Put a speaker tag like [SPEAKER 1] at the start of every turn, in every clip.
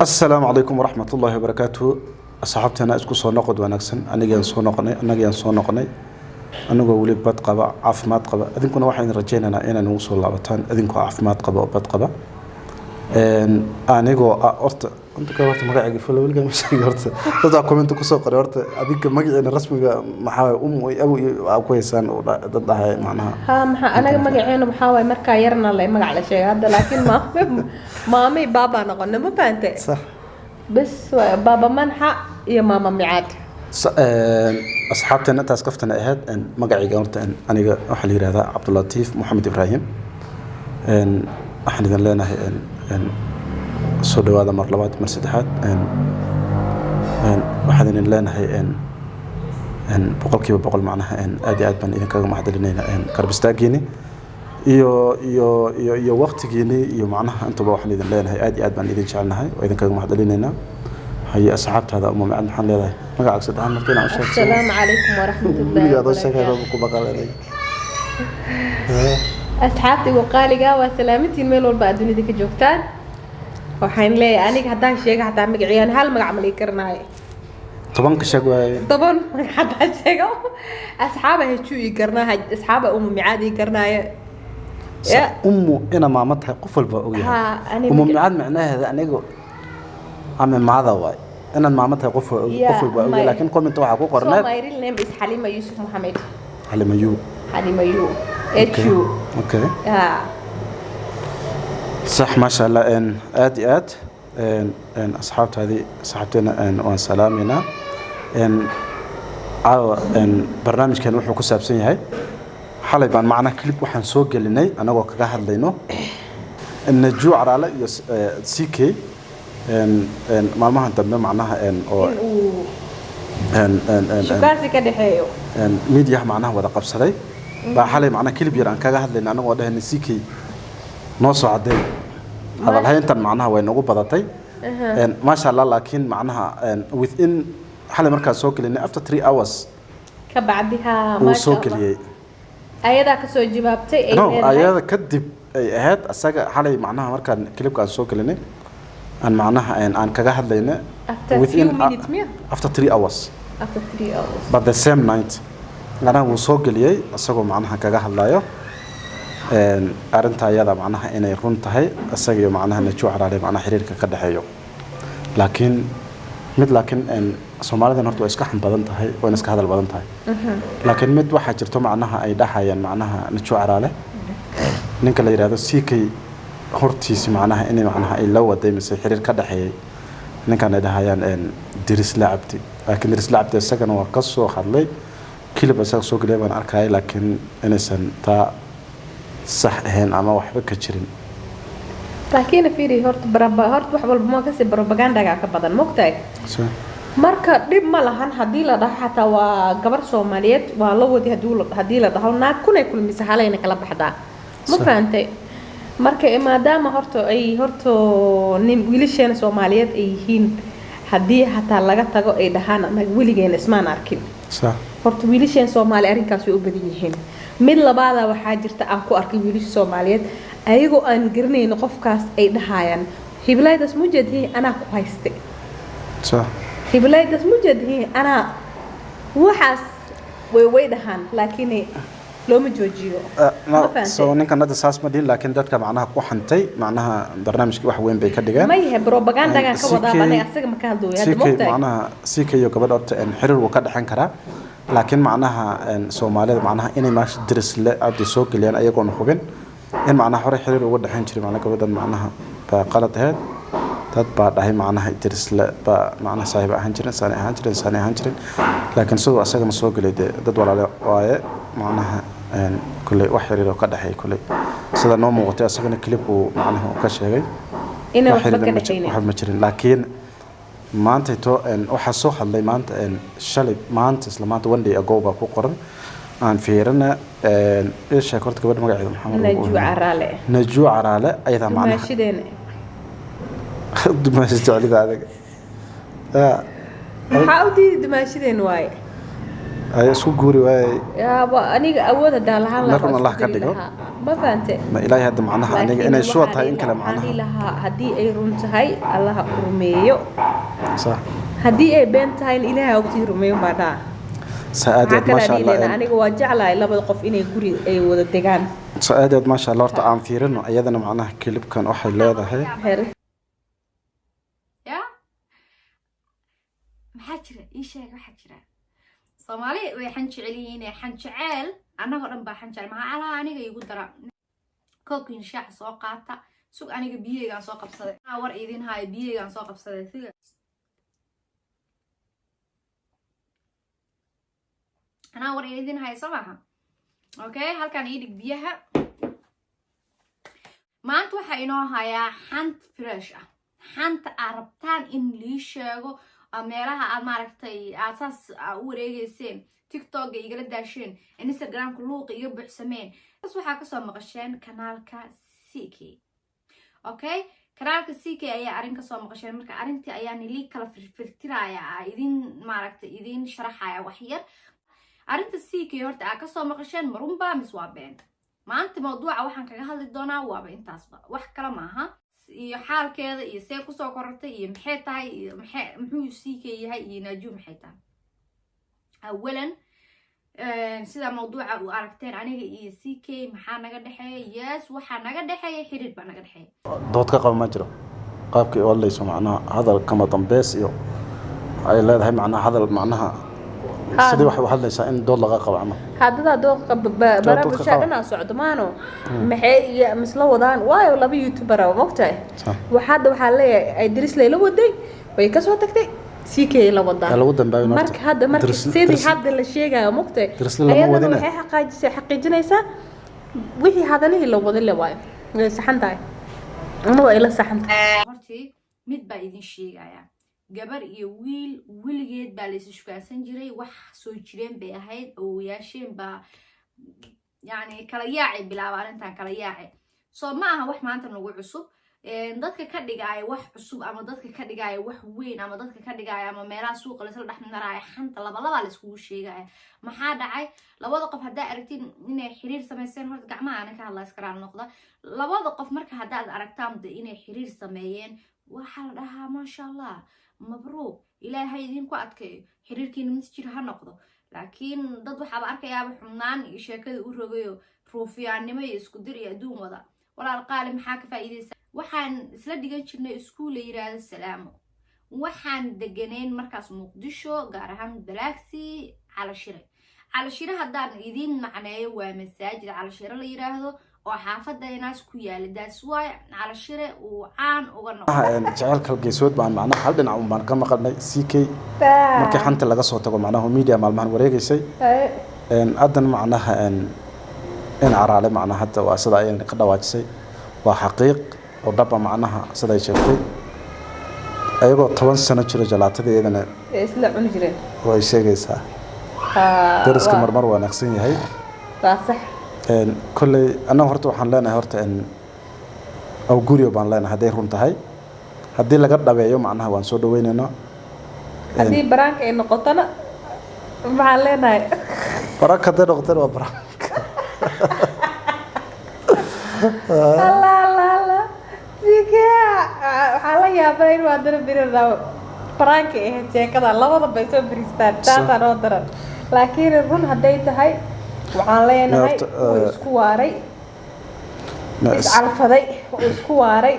[SPEAKER 1] Asalaamu calaykum waraxmat ullaahi wabarakaatuhu. Asxaabteena, isku soo noqod wanaagsan. Anigaan soo noqonay, annagayaan soo noqonay, anigoo weli bad qaba, caafimaad qaba. Idinkuna waxaan rajaynaynaa inay nagu soo laabataan idinkoo caafimaad qaba oo bad qaba. Anigoo ah horta inta ka horta magacayga falo weligaa ma sheegi. Horta dadaa comment kusoo qoray. Horta adinka magaciina rasmiga maxaa waye? Umu iyo abu iyo aa ku haysaan oo dad dhahay macnaha.
[SPEAKER 2] Haa, maxaa anaga magaceena waxaa waaye markaa yarna la magac la sheegay hadda, laakiin maame maamay baabaa noqona, ma fahantay?
[SPEAKER 1] Sax.
[SPEAKER 2] Bes waa baaba Manxa iyo maama Micaad.
[SPEAKER 1] Asxaabteena, intaas kaftana ahayd. Magacayga horta aniga waxaa la yihahdaa Cabdulatiif Moxamed Ibraahim. Waxaan idin leenahay soo dhawaada mar labaad, mar saddexaad. Waxaan idin leenahay 100% macnaha aad iyo aad baan idinkaga mahadcelinaynaa garab istaagiini iyo waqtigiini iyo macnaha intaba. Waxaan idin leenahay aad iyo aad baan idin jecelnahay, waa idinkaga mahadcelinaynaa. Haye, asxaabtaada Uma Micad, maxaan leedahay magacaaga saddexaad marka inaan u sheegto?
[SPEAKER 2] Asalaamu calaykum waraxmatullaahi
[SPEAKER 1] weligaa adoo sheegay
[SPEAKER 2] wabarakaatu.
[SPEAKER 1] Ku baqalanay.
[SPEAKER 2] Asxaabta qaaliga, waa salaamintiin meel walba aad dunida ka joogtaan. Waxaan leeyahay aniga haddaan sheega hataa magaciyaan hal magac ma lii karanaayo.
[SPEAKER 1] 10-ka sheeg waaye.
[SPEAKER 2] 10 magac haddaan sheego, asxaaba Hejuu ii garanaa, asxaaba Uma Micaad ii garanaayo. Ya.
[SPEAKER 1] Ummu ina maamo tahay qof walba og yahay.
[SPEAKER 2] Haa, aniga
[SPEAKER 1] Umu Micad micnaheeda aniga ama maada waay inaad maamo tahay, qof waa og,
[SPEAKER 2] Yeah,
[SPEAKER 1] qof walba og yahay. Laakiin comment waxaa ku
[SPEAKER 2] So
[SPEAKER 1] qorneed.
[SPEAKER 2] my real name is Halima Yusuf Mohamed.
[SPEAKER 1] Halima yu.
[SPEAKER 2] Halima Yu H U.
[SPEAKER 1] Okay.
[SPEAKER 2] Ha.
[SPEAKER 1] Sax, maasha Allah. Aad iyo aad asxaabtaadii, asxaabteena waan salaameynaa. Caawa barnaamijkan wuxuu ku saabsan yahay xalay baan macnaha clip waxaan soo gelinay anagoo kaga hadlayno Najuu Caraale iyo CK maalmahan dambe macnaha oo
[SPEAKER 2] in uu
[SPEAKER 1] een, een, een, een,
[SPEAKER 2] shukaansi ka dhexeeyo.
[SPEAKER 1] Media macnaha wada qabsaday baa xalay macnaha clip yar aan kaga hadlayna anagoo dhahayna CK noo soo cadeey hadalhayntan macnaha way nagu badatay. Maasha Allah, laakiin macnaha within xalay markaan soo gelinay, after 3 hours
[SPEAKER 2] ka bacdiha
[SPEAKER 1] uu
[SPEAKER 2] maasha
[SPEAKER 1] soo
[SPEAKER 2] Allah.
[SPEAKER 1] geliyey.
[SPEAKER 2] Ayadaa kasoo jawaabtay ay
[SPEAKER 1] No,
[SPEAKER 2] leedahay.
[SPEAKER 1] Ayada kadib ay ahayd asaga xalay macnaha markaan clipka aan soo gelinay aan macnaha aan kaga hadlayna.
[SPEAKER 2] After few minutes miya?
[SPEAKER 1] After 3 hours.
[SPEAKER 2] After 3 hours.
[SPEAKER 1] But the same night macnaha wuu soo geliyey isagoo macnaha kaga hadlayo arrinta ayada macnaha inay run tahay isaga iyo macnaha Najuu Caraale macnaha xiriirka ka dhexeeyo. Laakiin mid laakiin Soomaalidan horta waa iska xan badan tahay, wayna iska hadal badan tahay. Laakiin mid waxaa jirto macnaha ay dhahayaan macnaha Najuu Caraale ninka la yidhaahdo CK hortiisi macnaha inay macnaha ay la waday mise xiriir ka dhexeeyay ninkan ay dhahayaan Dirisla Cabdi. Laakiin Dirisla Cabdi isagana waa ka soo hadlay, clip isaga soo geliyay baan arkayay, laakiin inaysan taa sax ahayn ama waxba ka jirin.
[SPEAKER 2] Laakiin fiiri horta, horta wax walba ma kasi propagandaga ka badan, mogtahay?
[SPEAKER 1] So,
[SPEAKER 2] marka dhib ma lahan haddii la dhaho xataa waa gabar Soomaaliyeed waa la wadi, haddii la dhaho naag kunay kulmisa halayna kala baxdaa, ma fahantay? Marka maadaama horta ay horta nin wiilasheena Soomaaliyeed ay yihiin, haddii xataa laga tago ay dhahaan anaga weligeena ismaan arkin. Horta wiilasheen Soomaali arrinkaas way u badan yihiin. Mid labaada waxaa jirta aan ku arkay wiilasha Soomaaliyeed ayagoo aan garanayno qofkaas ay dhahayaan hibilaydaas mujeedhihi anaa ku hayste. Hibilaydaas mujeedhihi anaa waxaas way dhahaan, laakiin looma joojiyo.
[SPEAKER 1] No,
[SPEAKER 2] Ma fahantay?
[SPEAKER 1] So ninkan hadda saas ma dhihin, laakiin dadka macnaha ku xantay macnaha barnaamijkii wax weyn bay ka dhigeen.
[SPEAKER 2] Ma yahay propagandagan ka wadaa banay, asaga ma ka hadlooyo hadda.
[SPEAKER 1] CK
[SPEAKER 2] mogtahay?
[SPEAKER 1] Macnaha CK iyo gabadha horta xiriir wuu ka dhexan karaa, laakiin macnaha Soomaalida macnaha inay maasha Dirisle Cabdi soo geliyaan ayagoon hubin in macnaha hore xiriir uga dhexan jiray macnaha gabadhan macnaha baa qalad ahayd. Dad baa dhahay macnaha Dirisle baa macnaha saaxiib ahaan jirin, saani ahaan jirin, saani ahaan jirin, laakiin siduu asagana soo gelay dee dad walaale waaye macnaha kulley wax xiriir oo ka dhexeey kulley sida noo muuqatay asagana clip uu macnaha uu ka sheegay
[SPEAKER 2] inay
[SPEAKER 1] wax
[SPEAKER 2] waxba
[SPEAKER 1] xiriir
[SPEAKER 2] ka dhexaynin.
[SPEAKER 1] Waxba ma jirin. Laakiin maanta to waxaa soo hadlay maanta shalay, maanta, isla maanta, one day ago baa ku qoran aan fiirina. Ii sheeg horta gabadha magaceeda maxaa mar
[SPEAKER 2] Najuu Caraale.
[SPEAKER 1] Najuu Caraale ayadaa macnaha
[SPEAKER 2] dumaashideena.
[SPEAKER 1] Dumaashi jeclida adiga. Ya,
[SPEAKER 2] maxaa u diiday? Dumaashideen waaye.
[SPEAKER 1] Ay isku guuri waayey.
[SPEAKER 2] Yaaba aniga awood haddaan lahaan lahaa
[SPEAKER 1] Mar run
[SPEAKER 2] waa
[SPEAKER 1] Allah
[SPEAKER 2] isku
[SPEAKER 1] ka
[SPEAKER 2] dari
[SPEAKER 1] dhigo.
[SPEAKER 2] lahaa. Ma fahante?
[SPEAKER 1] Ma ilaahay hadda macnaha aniga inay shuwa tahay in kale
[SPEAKER 2] waxaan dhihi
[SPEAKER 1] macnaha.
[SPEAKER 2] lahaa, haddii ay run tahay, Allaha u rumeeyo.
[SPEAKER 1] Sax.
[SPEAKER 2] Haddii ay been tahayna, Ilaahay ogtii rumeeyo baa dhaca.
[SPEAKER 1] Sa aad iyo aad
[SPEAKER 2] Maxaa
[SPEAKER 1] maasha
[SPEAKER 2] kalaa dhihi
[SPEAKER 1] Allah.
[SPEAKER 2] lahayn? Aniga waa jeclahay labada qof inay guri ay wada degaan.
[SPEAKER 1] Sa aad iyo aad maasha Allah. Horta aan fiirino iyadana macnaha clipkan waxay leedahay.
[SPEAKER 2] Xer.
[SPEAKER 3] Ya, maxaa jira? Ii sheeg waxaa jira. Soomaali way xan jecel yihiin, xan jeceel. Annagoo dhan baa xan jecel. Maxaa alaha aniga igu dara? Koobkiin shaaxa soo qaata. Sug, aniga biyeygaan soo qabsaday. Anaa war idin haayo, biyeygaan soo qabsaday. Siga anaa war idin haayo, soo maaha? Okay, halkaan ii dhig biyaha. Maanta waxaa inoo hayaa xant fresh ah, xanta aad rabtaan in lii sheego, meelaha aad maaragtay aad saas u wareegeyseen, TikToka igala daasheen, Instagramka luuqa iga buuxsameen. Taas waxaa kasoo maqasheen kanaalka CK. Okay, kanaalka CK ayaa arrin kasoo maqasheen. Marka arrintii ayaa nilii kala firfirtiraya, idin maaragtay idin sharaxaya wax yar. Arrinta CK horta aa kasoo maqasheen marunba mis waa been? Maanta mawduuca waxaan kaga hadli doonaa waaba intaasba, wax kale maaha. Iyo xaalkeeda iyo see kusoo korortay iyo maxay tahay iyo maxay muxuu CK yahay iyo Naju maxay tahay. Awalan, sida mawduuca u aragteen, aniga iyo CK maxaa naga dhexeeya? Yes, waxaa naga dhexeeya xiriir baa naga dhexeeya.
[SPEAKER 1] Dood ka qaba ma jiro qaabkii u hadlayso macnaha, hadal kama dambeys iyo ay leedahay macnaha, hadal macnaha sidii waxay u hadlaysaa in dood laga qabo ama
[SPEAKER 2] Hadadaa dooqa bara
[SPEAKER 1] Dood ka
[SPEAKER 2] bulshada
[SPEAKER 1] qaba.
[SPEAKER 2] Dhanaa socdo maano, maxay iyo misla wadaan? Waayo laba youtuber ah, mogtahay?
[SPEAKER 1] Sax.
[SPEAKER 2] Waxaa hadda waxaa leeyahay ay Drisle la waday, way kasoo tagtay, CK la wadaa.
[SPEAKER 1] Yaa lagu dambaabin horta.
[SPEAKER 2] Marka hadda marka sidii hadda la sheegayo, mogtahay?
[SPEAKER 1] Drisle lama
[SPEAKER 2] Ayadana
[SPEAKER 1] wadine.
[SPEAKER 2] waxay xaqiijinaysaa wixii hadalihii la waday le, waayo way saxan tahay ama waa ila saxan tahay.
[SPEAKER 3] Hortii mid baa idin sheegaya: gabar iyo wiil weligeed baa laysu shukaansan jiray, wax soo jireen bay ahayd. Awowayaasheen baa yani kala yaaci bilaaba arrintan kala yaaci. So ma aha wax maanta nagu cusub. Dadka ka dhigaya wax cusub ama dadka ka dhigaya wax weyn ama dadka ka dhigaya ama meelaha suuqa laisla dhex maraya, xanta labalabaa laiskugu sheegaya. Maxaa dhacay? Labada qof haddaa aragtiin inay xiriir samaysteen, horta gacmaha ana ka hadla iskaraal noqda. Labada qof marka haddaad aragtaan de inay xiriir sameeyeen, waxaa la dhahaa maasha Allah, mabruuq, Ilaahay idinku adkeeyo, xiriirkiina mid jir ha noqdo. Laakiin dad waxaaba arkayaaba xubnaan iyo sheekada u rogayo, ruufiyaannimo iyo isku dir iyo adduun wada. Walaal qaali, maxaa ka faa'iidaysa? Waxaan isla dhigan jirnay iskuul la yiraahdo Salaamo. Waxaan deganeyn markaas Muqdisho, gaar ahaan Balaagsi, Calashire. Calashire haddaan idiin macneeyo, waa masaajid Calashire la yiraahdo oo xaafadaynaas ku yaala. That's why Calashire uu caan uga noqdo.
[SPEAKER 1] Macnaha, jaceylka halgeesood baan macnaha hal dhinac un baan ka maqalnay CK markii xanta laga soo tago macnaha media maalmahan wareegaysay. Haddana macnaha in Caraale macnaha hadda waa sida ay ka dhawaajisay, waa xaqiiq oo dhaba macnaha siday sheegtay, ayagoo 10 sano jiro jalaatada iyadana
[SPEAKER 2] isla cuni jireen.
[SPEAKER 1] Way sheegaysaa. Dariska marmar wanaagsan yahay.
[SPEAKER 2] Waa sax.
[SPEAKER 1] Kolley annaga horta waxaan leenahay horta awguryo baan leenahay. Hadday run tahay, haddii laga dhabeeyo macnaha waan soo dhaweynaynaa.
[SPEAKER 2] Haddii baraanka ay noqotona maxaan leenahay?
[SPEAKER 1] Baranka hadday noqotana waa baranka.
[SPEAKER 2] Allah Allah Allah, sikee waxaa la yaabay in haddana beri baraanka ahayd sheekada labada bay soo beriistaan, taasaa noo daran. Laakiin run hadday tahay, waxaan leenahay
[SPEAKER 1] Horta,
[SPEAKER 2] wuu isku waaray, iscalfaday, wuu isku waaray.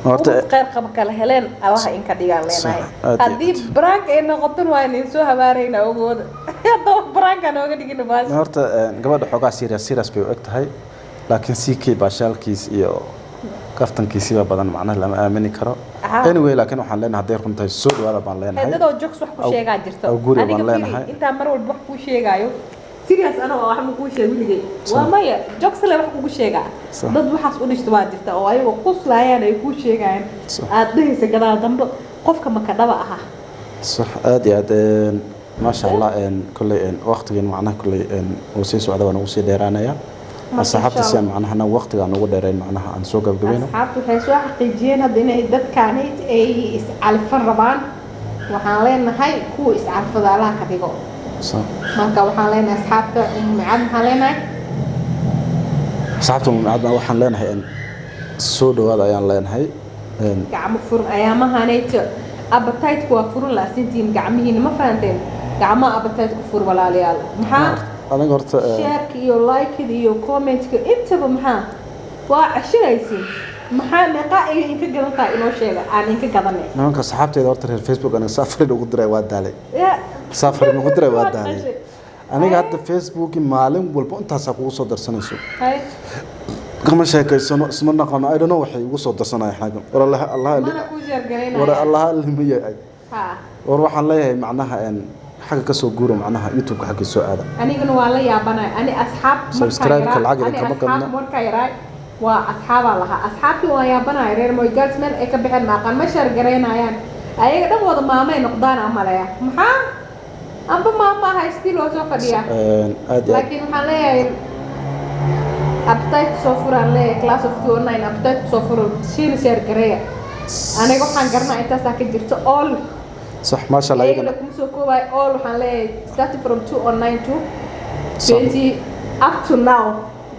[SPEAKER 1] Horta
[SPEAKER 2] ubad kheyr qaba kala heleen, Allaha inka dhigaan leenahay.
[SPEAKER 1] Sax, aad iyo
[SPEAKER 2] Haddii
[SPEAKER 1] aad.
[SPEAKER 2] baraanka ay noqoton, waa idin soo habaarayna ogooda. Haddaba baraanka nooga dhigin baasha.
[SPEAKER 1] Horta gabadha xoogaa serious serious bay u eg tahay, laakiin CK baashaalkiis iyo kaftankiisiiba badan, macnaha lama aamini karo. Anyway, laakiin waxaan leenahay hadday run tahay, soo dhawaada baan leenahay.
[SPEAKER 2] Dadoo jokes wax ku sheegaa jirto.
[SPEAKER 1] Aw guri
[SPEAKER 2] Aniga
[SPEAKER 1] baan
[SPEAKER 2] fiiri,
[SPEAKER 1] leenahay.
[SPEAKER 2] Intaa mar walba wax kuu sheegaayo serious, anoo wax ma kuu sheeg weligay, waa maya, jokes le wax kugu sheegaa. Dad waxaas u dhishto waa jirta oo ayagoo quslaayaan ay kuu sheegayaan, aad dhehaysa gadaal dambe qofka maka dhaba aha.
[SPEAKER 1] Sax, aad iyo aad. Maasha Allah. Kolley waqtigan macnaha kolley uu sii socda, waan ugu sii dheeraanaya.
[SPEAKER 2] Marka
[SPEAKER 1] asxaabta
[SPEAKER 2] insha
[SPEAKER 1] si aan macnaha anagu waqtiga aan ugu dheerayn, macnaha aan soo gabgabayno.
[SPEAKER 2] Asxaabtu waxay soo xaqiijiyeen hadda inay dadkaani ay iscalfan rabaan. Waxaan leenahay kuwa iscalfada Allaha ka dhigo. Marka waxaan leenahay asxaabta Ummu Micad, maxaan leenahay?
[SPEAKER 1] Asxaabta aad baan waxaan leenahay in soo dhawaada ayaan leenahay.
[SPEAKER 2] Gacmo furan ayaamahanayto, appetite-ku waa furun laasintiin gacmihiina, ma fahanteen? Gacmaha appetite-ku fur, walaalayaal. Maxaa
[SPEAKER 1] Aniga horta
[SPEAKER 2] share-ka iyo like-da iyo comment-ka intaba maxaa waa cashinaysiin? Maxaa meeqaa iyo inka gadan tahay inoo sheega, aan inka gadanay.
[SPEAKER 1] Nimanka asxaabteyda horta reer Facebook aniga safarin ugu diray waa daalay.
[SPEAKER 2] Ya.
[SPEAKER 1] Safarin ugu diray waa daalay.
[SPEAKER 2] Qashay.
[SPEAKER 1] Aniga hadda Facebook maalin walba intaasaa kugu soo darsanayso.
[SPEAKER 2] Hay.
[SPEAKER 1] Kama sheekaysano, isma naqano, I don't know waxay igu soo darsanayaan xaggan. War Allah Allah.
[SPEAKER 2] Mana kuu share garaynaya.
[SPEAKER 1] War Allah lima yahay.
[SPEAKER 2] Ha.
[SPEAKER 1] War waxaan leeyahay macnaha xagga ka soo guuro, macnaha YouTube-ka xagga soo aada.
[SPEAKER 2] Anigana waa la yaabanay ani asxaab markaa
[SPEAKER 1] Subscribe-ka
[SPEAKER 2] yaraa-
[SPEAKER 1] lacag
[SPEAKER 2] ani
[SPEAKER 1] idinkama
[SPEAKER 2] asxaab
[SPEAKER 1] gadna.
[SPEAKER 2] Markaa yaraay waa asxaabaa lahaa, asxaabtii waa yaabanay, reer Moy Girls meel ay ka baxeen maaqan, ma share garaynayaan. Ayaga dhan wada maamay noqdaan amalaya. Maxaa amba maama aha, still waa soo fadhiyaa.
[SPEAKER 1] Aad iyo aad.
[SPEAKER 2] Laakiin waxaan leeyahay appetite soo furaan leeyahay, class of 209 appetite soo furo, shiina share gareeya. Aniga waxaan garanaa intaasaa ka jirto all.
[SPEAKER 1] Sax, maasha Allah.
[SPEAKER 2] Iyagana
[SPEAKER 1] Iyagana
[SPEAKER 2] kuma soo koobayo all. Waxaan leeyahay starting from 2009 to 20 up to now,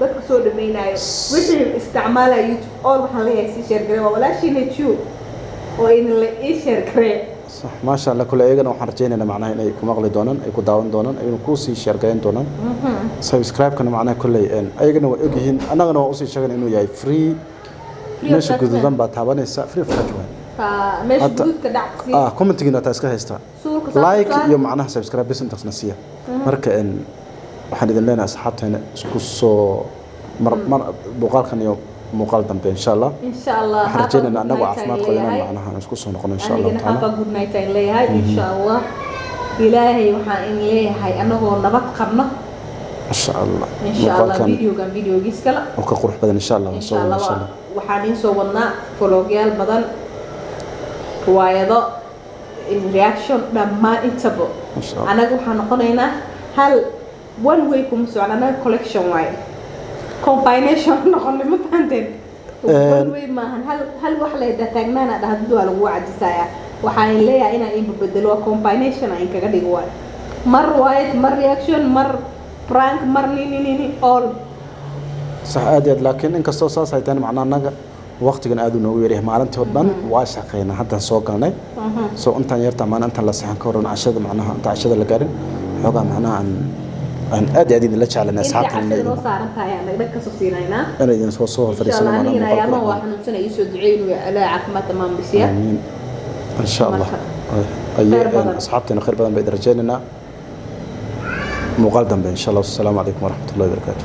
[SPEAKER 2] dadka soo dhameynayo wixii isticmaalaya YouTube all, waxaan leeyahay sii share garee. Waa walaashiina Jew oo idin la ii share garee.
[SPEAKER 1] Sax, maasha Allah. Kule iyagana waxaan rajaynaynaa macnaha inay ku maqli doonaan, ay ku daawan doonaan, ayna ku sii share gareyn doonaan. Subscribe-kana macnaha kolley ayagana waa ogyihiin, annagana waa usii sheegana inuu yahay free.
[SPEAKER 2] Free of
[SPEAKER 1] meesha
[SPEAKER 2] charge.
[SPEAKER 1] Guduudan baa taabanaysa, free of charge waay.
[SPEAKER 2] Meesha
[SPEAKER 1] Hadda-
[SPEAKER 2] guduudka dhacsi.
[SPEAKER 1] Ah, commentigiina taa iska haystaa.
[SPEAKER 2] Suulka saa
[SPEAKER 1] like
[SPEAKER 2] saar.
[SPEAKER 1] Iyo macnaha subscribe bis intaasna siiya. Marka waxaan idin leenahay asxaabteena isku soo mar mar muuqaalkan iyo muuqaal dambe insha Allah.
[SPEAKER 2] Insha Allah.
[SPEAKER 1] Waxaan rajaynaynaa annagoo caafimaad qabana macnaha aan isku soo noqono insha Allahu
[SPEAKER 2] Anigana
[SPEAKER 1] tacaala.
[SPEAKER 2] have a good night aan leeyahay insha Allah. Ilaahay waxaan in leeyahay anagoo nabad qabno.
[SPEAKER 1] Insha Allah.
[SPEAKER 2] Insha Allah.
[SPEAKER 1] Muuqaalkan
[SPEAKER 2] Videogan videogiis kale
[SPEAKER 1] oo ka qurux badan insha Allah.
[SPEAKER 2] Insha
[SPEAKER 1] soo
[SPEAKER 2] Allah.
[SPEAKER 1] insha Allah.
[SPEAKER 2] Waxaan iin soo wadnaa vlogyaal badan, riwaayado, reaction, dhammaan intaba.
[SPEAKER 1] Insha Allah.
[SPEAKER 2] Anaga waxaan noqonaynaa hal one way kuma socon, anaga collection waaye, combination noqonay, ma fahanteen? One way maahan, hal hal wax la taagnaana dhahdo waa lagu cajisayaa. Waxaan leeyahay inaan in bedelo, waa combination aan kaga dhigo waay, mar riwaayad, mar reaction, mar prank, mar nini nini all.
[SPEAKER 1] Sax, aad iyo aad. Laakiin inkastoo saas ay tahay, macnaha annaga waqtigan aad uu noogu yaryahay, maalintii oo dhan waa shaqeynaa, haddaan soo galnay. So intaan yarta maalin intaan la seexan ka horan cashada, macnaha inta cashada la gaarin xoogaa, macnaha aan aad iyo aad idinla jeclanay
[SPEAKER 2] inta
[SPEAKER 1] asxaabtan
[SPEAKER 2] cashada
[SPEAKER 1] inay
[SPEAKER 2] noo saaran tahay aan dhagdhag kasoo siinaynaa.
[SPEAKER 1] Inay idin soo
[SPEAKER 2] insha
[SPEAKER 1] fadhiisano
[SPEAKER 2] Allah.
[SPEAKER 1] macnaha
[SPEAKER 2] Anigana
[SPEAKER 1] muuqaal
[SPEAKER 2] ayaamaha
[SPEAKER 1] qurux
[SPEAKER 2] waa
[SPEAKER 1] badan.
[SPEAKER 2] Xanuunsanay, iisoo duceey inuu Ilaahay caafimaad tamaam bisiya.
[SPEAKER 1] Aamiin, insha Allah.
[SPEAKER 2] Marka,
[SPEAKER 1] Aye.
[SPEAKER 2] khayr badan.
[SPEAKER 1] Asxaabteena khayr badan bay idin rajaynaynaa, muuqaal dambe insha Allah. Assalaamu calaykum waraxmatullahi wabarakaatu.